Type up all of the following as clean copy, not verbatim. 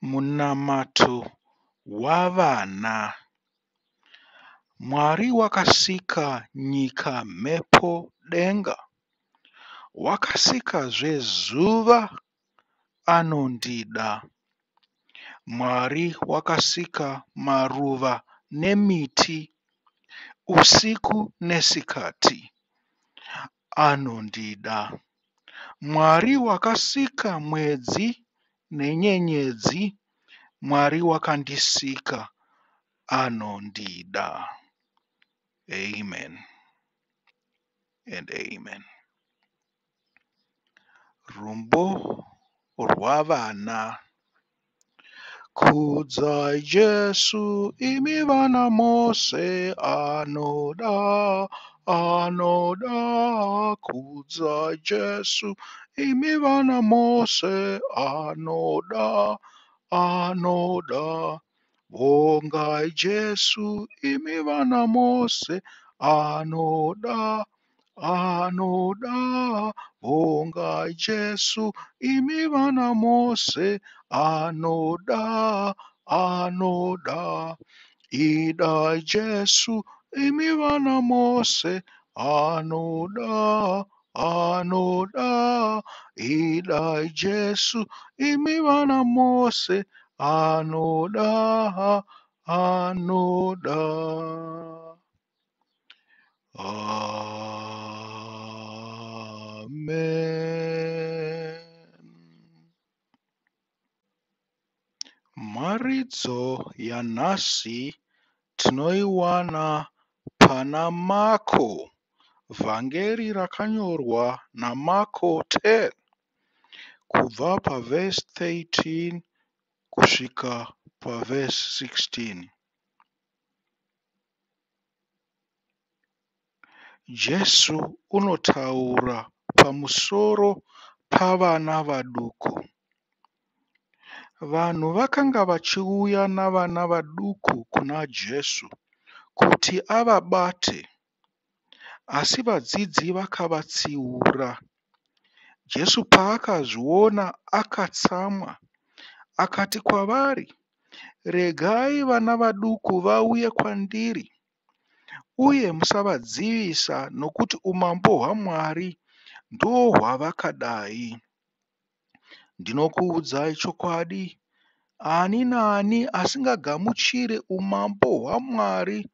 Munamato wavana. Mwari wakasika nyika, mhepo, denga. Wakasikazve zuva anondida. Mwari wakasika maruva nemiti, usiku nesikati anondida. Mwari wakasika mwedzi nenyenyedzi. Mwari wakandisika anondida. Amen and amen. Rumbo rwavana. Kudzai Jesu imi vana mose anoda anoda kudzai Jesu imi vana mose anoda anoda vongai Jesu imi vana mose anoda anoda vongai Jesu imi vana mose anoda anoda idai Jesu imi vana mose anoda anoda idai Jesu imi vana mose anoda anoda. Amen. Mharidzo yanhasi tinoiwana pana Mako, vhangeri rakanyorwa naMako 10 kubva pavhesi 13 kusvika pavhesi 16. Jesu unotaura pamusoro pavana vaduku. Vanhu vakanga vachiuya navana vaduku kuna Jesu kuti avabate, asi vadzidzi vakavatsiura. Jesu paakazviona akatsamwa akati kwavari, regai vana vaduku vauye kwandiri uye musavadzivisa nokuti umambo hwaMwari ndohwavakadai. Ndinokuudzai chokwadi, ani naani asingagamuchire umambo hwaMwari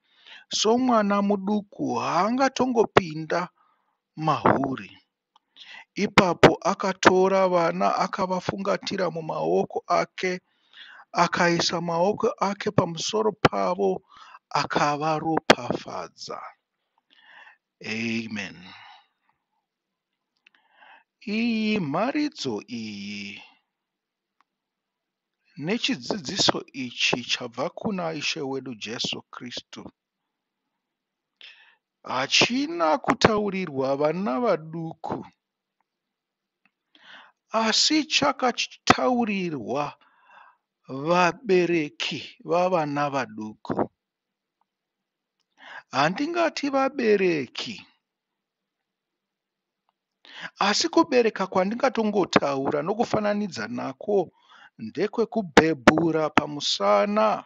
somwana muduku haangatongopinda mahuri. Ipapo akatora vana akavafungatira mumaoko ake, akaisa maoko ake pamusoro pavo akavaropafadza. Amen. Iyi mharidzo iyi nechidzidziso ichi chabva kuna Ishe wedu Jesu Kristu hachina kutaurirwa vana vaduku asi chakataurirwa vabereki vavana vaduku. Handingati vabereki asi kubereka kwandingatongotaura nokufananidza nako ndekwekubhebhura pamusana.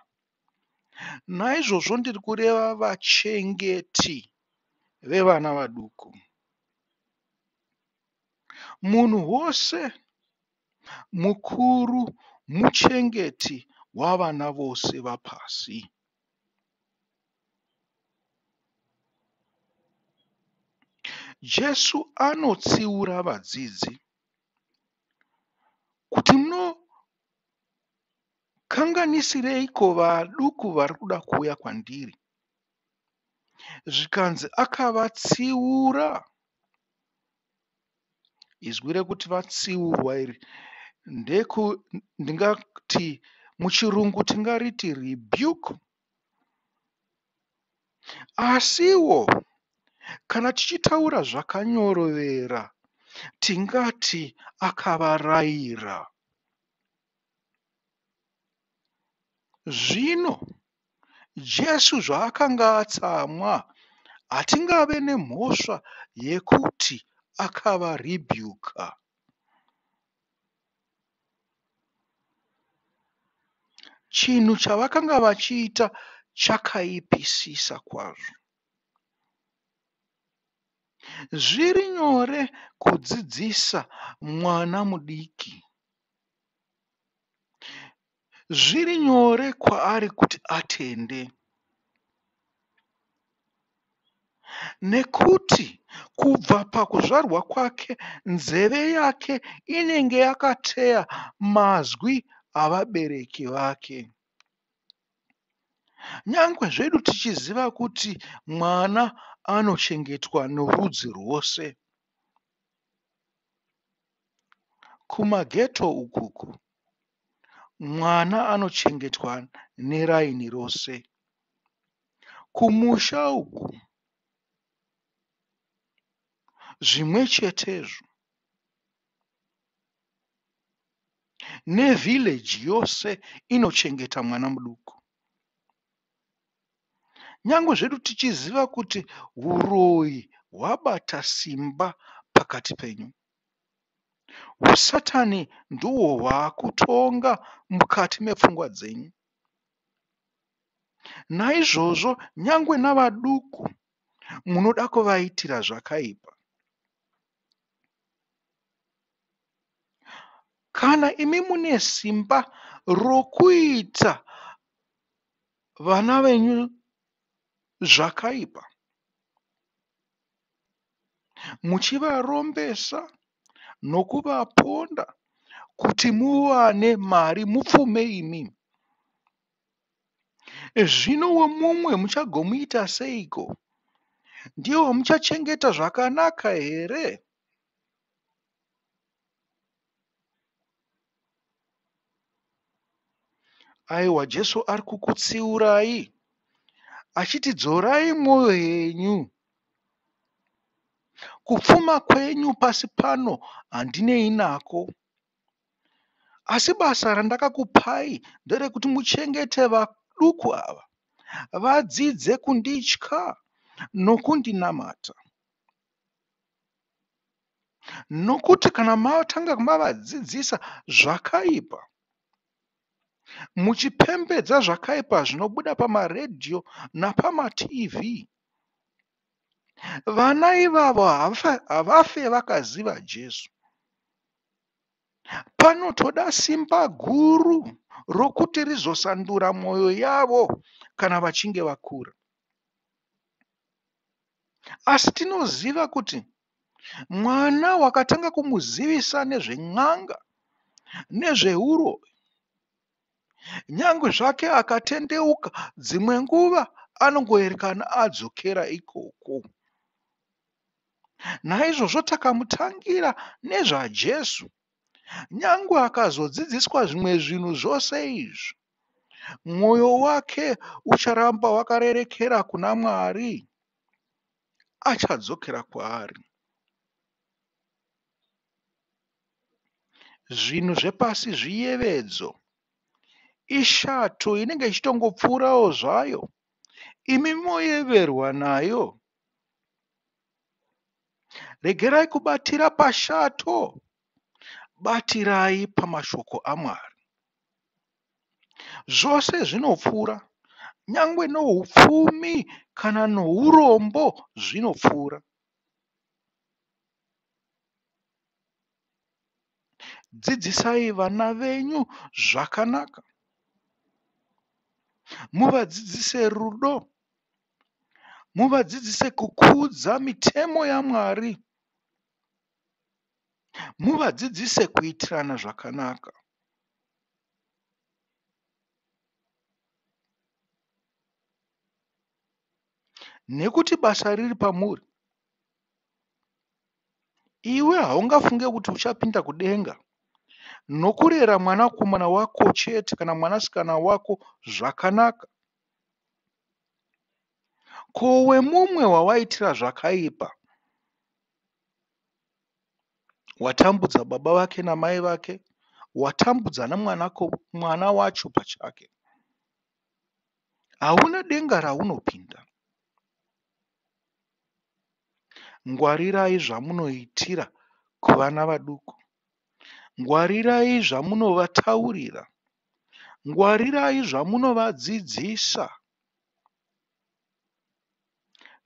Naizvozvo ndiri kureva vachengeti vevana vaduku. Munhu wose mukuru muchengeti wavana vose vapasi. Jesu anotsiura vadzidzi kuti munokanganisireiko vaduku vari kuda kuuya kwandiri. Zvikanzi akavatsiura. Izwi rekuti vatsiurwa iri ndeku ndingati muchirungu tingariti rebuke. Asiwo kana tichitaura zvakanyorovera tingati akavarayira. Zvino Jesu zvaakanga atsamwa hatingave nemhosva yekuti akavaribhuka. Chinhu chavakanga vachiita chakaipisisa kwazvo. Zviri nyore kudzidzisa mwana mudiki. Zviri nyore kwaari kuti atende. Nekuti kubva pakuzvarwa kwake nzeve yake inenge yakateya mazwi avabereki vake. Nyangwe zvedu tichiziva kuti mwana anochengetwa norudzi rwose. Kumageto ukuku mwana anochengetwa neraini rose. Kumusha uku zvimwe chetezvo. Nevhileji yose inochengeta mwana muduku. Nyangwe zvedu tichiziva kuti huroyi hwabata simba pakati penyu. Husatani ndihwo hwakutonga mukati mepfungwa dzenyu. Naizvozvo nyangwe navaduku munoda kuvaitira zvakaipa. Kana imi mune simba rokuita vana venyu zvakaipa, muchivarombesa nokuvaponda kuti muwane mari mupfume imi, zvino wemumwe muchagomuita seiko? Ndiye wamuchachengeta zvakanaka here? Aiwa, Jesu ari kukutsiurai achiti dzorai mwoyo yenyu. Kupfuma kwenyu pasi pano handinei nako. Asi basa randakakupai nderekuti muchengete vaduku ava vadzidze kunditya nokundinamata. Nokuti kana matanga mavadzidzisa zvakaipa, muchipembedza zvakaipa zvinobuda pamaredhiyo napamatv, vana ivavo havafe vakaziva Jesu. Panotoda simba guru rokuti rizosandura mwoyo yavo kana vachinge vakura. Asi tinoziva kuti mwana wakatanga kumuzivisa nezven'anga, nezveuroyi, nyangwe zvake akatendeuka, dzimwe nguva anongoerekana adzokera ikoko. Naizvozvo takamutangira nezvaJesu. Nyangwe akazodzidziswa zvimwe zvinhu zvose izvi, mwoyo wake ucharamba wakarerekera kuna Mwari, achadzokera kwaari. Zvinhu zvepasi zviyevedzo, ishato inenge ichitongopfuurawo zvayo, imi moyeverwa nayo. Regerai kubatira pashato, batirai pamashoko aMwari. Zvose zvinopfuura, nyangwe noupfumi kana nourombo zvinopfuura. Dzidzisai vana venyu zvakanaka. Muvadzidzise rudo. Muvadzidzise kukudza mitemo yaMwari. Muvadzidzise kuitirana zvakanaka. Nekuti basa riri pamuri. Iwe haungafunge kuti uchapinda kudenga nokurera mwanakomana wako chete kana mwanasikana wako zvakanaka. Ko wemumwe wawaitira zvakaipa? Watambudza baba vake namai vake, watambudza nemwana wacho pachake. Hauna denga raunopinda. Ngwarirai zvamunoitira kuvana vaduku. Ngwarirai zvamunovataurira. Ngwarirai zvamunovadzidzisa.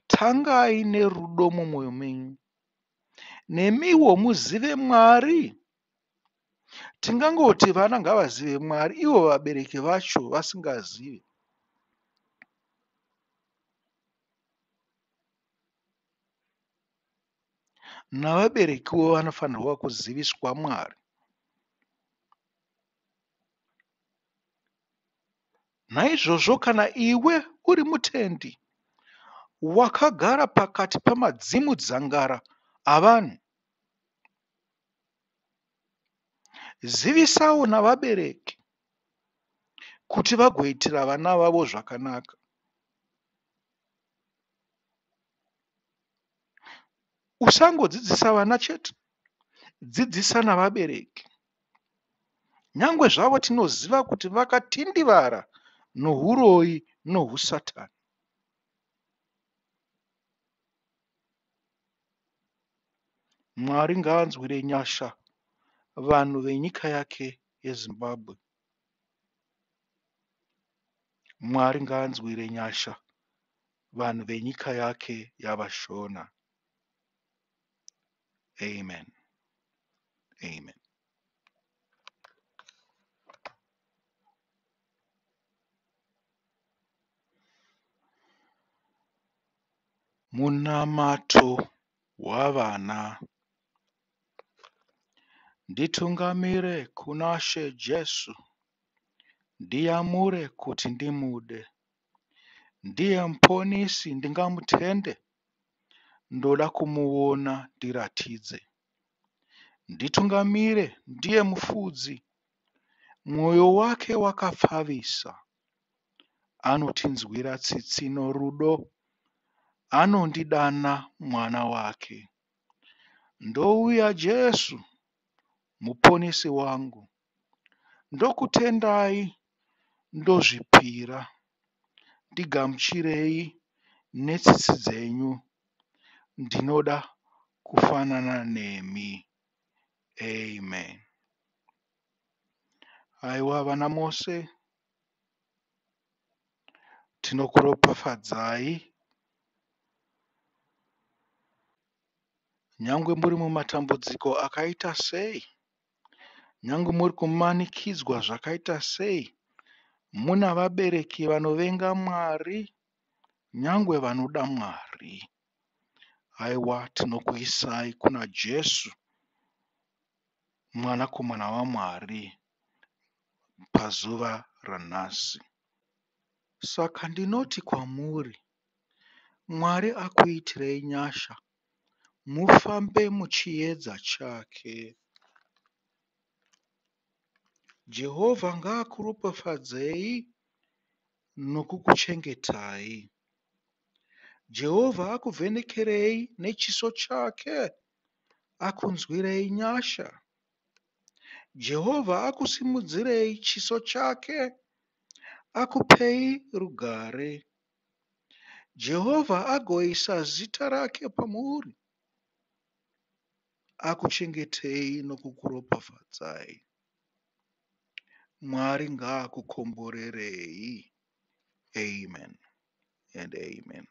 Tangai nerudo mumwoyo menyu. Nemiwo muzive Mwari. Tingangoti vana ngavazive Mwari ivo vabereki vacho vasingazivi. Navaberekiwo vanofanirwa kuziviswa Mwari. Naizvozvo kana iwe uri mutendi wakagara pakati pamadzimudzangara avanhu, zivisawo navabereki kuti vagoitira vana vavo zvakanaka. Usangodzidzisa vana chete, dzidzisa navabereki. Nyangwe zvavo tinoziva kuti vakatindivara nohuroyi nohusatani. Mwari ngaanzwire nyasha vanhu venyika yake yeZimbabwe. Mwari ngaanzwire nyasha vanhu venyika yake yavaShona. Amen. Amen. Munamato wavana. Nditungamire kuna She Jesu, ndiyamure kuti ndimude. Ndiye muponisi ndingamutende, ndoda kumuona ndiratidze. Nditungamire ndiye mufudzi, mwoyo wake wakapfavisa. Anotinzwira tsitsi norudo, anondidana mwana wake. Ndouya Jesu, muponesi wangu, ndokutendai, ndozvipira. Ndigamuchirei netsitsi dzenyu, ndinoda kufanana nemi. Amen. Haiwa vana Mose, tinokuropafadzai nyangwe muri mumatambudziko akaita sei, nyangwe muri kumanikidzwa zvakaita sei, muna vabereki vanovenga Mwari, nyangwe vanoda Mwari. Haiwa tinokuisai kuna Jesu, Mwanakomana waMwari, pazuva ranhasi. Saka ndinoti kwamuri, Mwari akuitirei nyasha, mufambe muchiedza chake. Jehovha ngaakuropafadzei nokukuchengetai. Jehovha akuvhenekerei nechiso chake, akunzwirei nyasha. Jehovha akusimudzirei chiso chake, akupei rugare. Jehovha agoisa zita rake pamuri, akuchengetei nokukuropafadzai. Mwari ngaakukomborerei. Amen and amen.